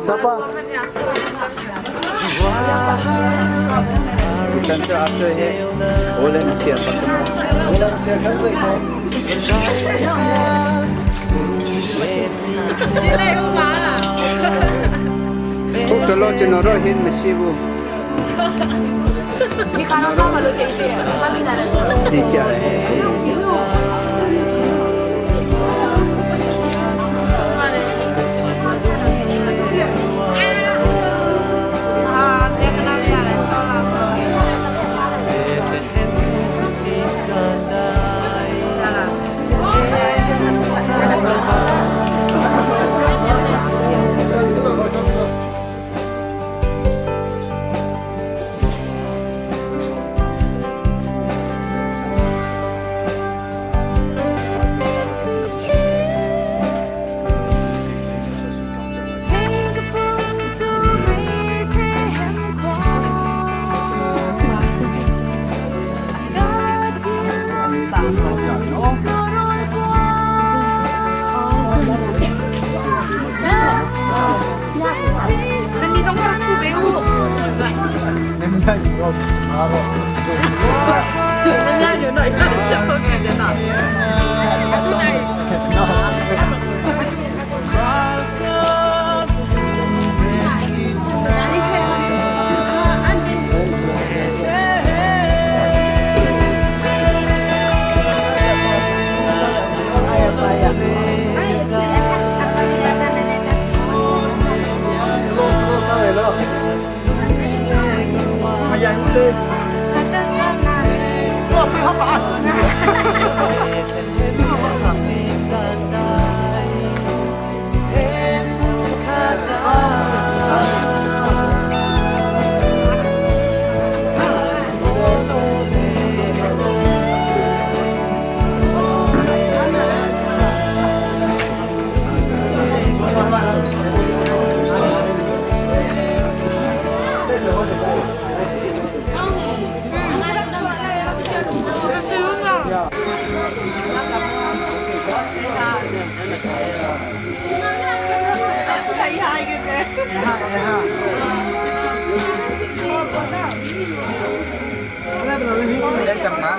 Siapa? Bukan tu apa he? Boleh nak share Boleh nak share kan saya? ခုဆိုလို့ကျွန်တော်တို့ဟင်းမရှိဘူး ဒီကတော့တော့မလို့ချိန်တယ်မမိတာလည်း ဒီကြတယ် အာပြန်ကလာရတယ်ချောလာဆို လက်စမ အာ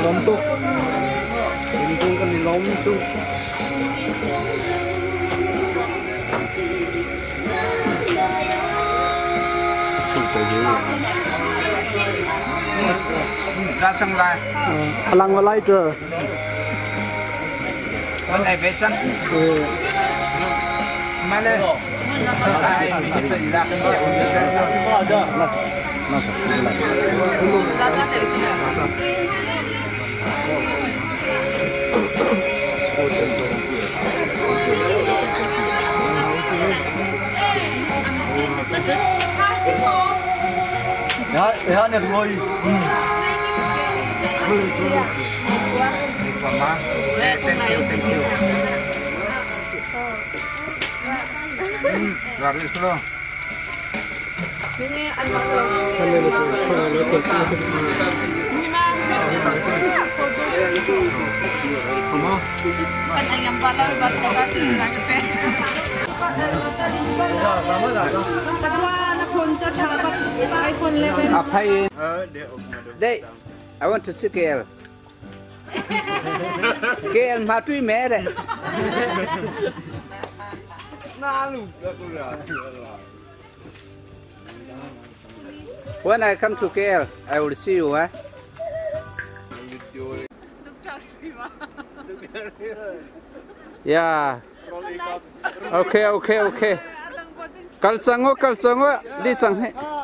လုံးတုဒီကုန်းကနေလုံးတုစုတယ်ကြီးလာစံလာ Alang walai tu. ဝန်အိဘချန်မလေးအိုင်မီဒီလာ Ya, ya ni roi. ပမာ thank you thank you လာရစလို့ A phai Dei, I want to see KL. KL ma tui me de. When I come to KL, I will see you, eh? Yeah. Okay, okay, okay. Kal cang u, kal cang u, di cang hi.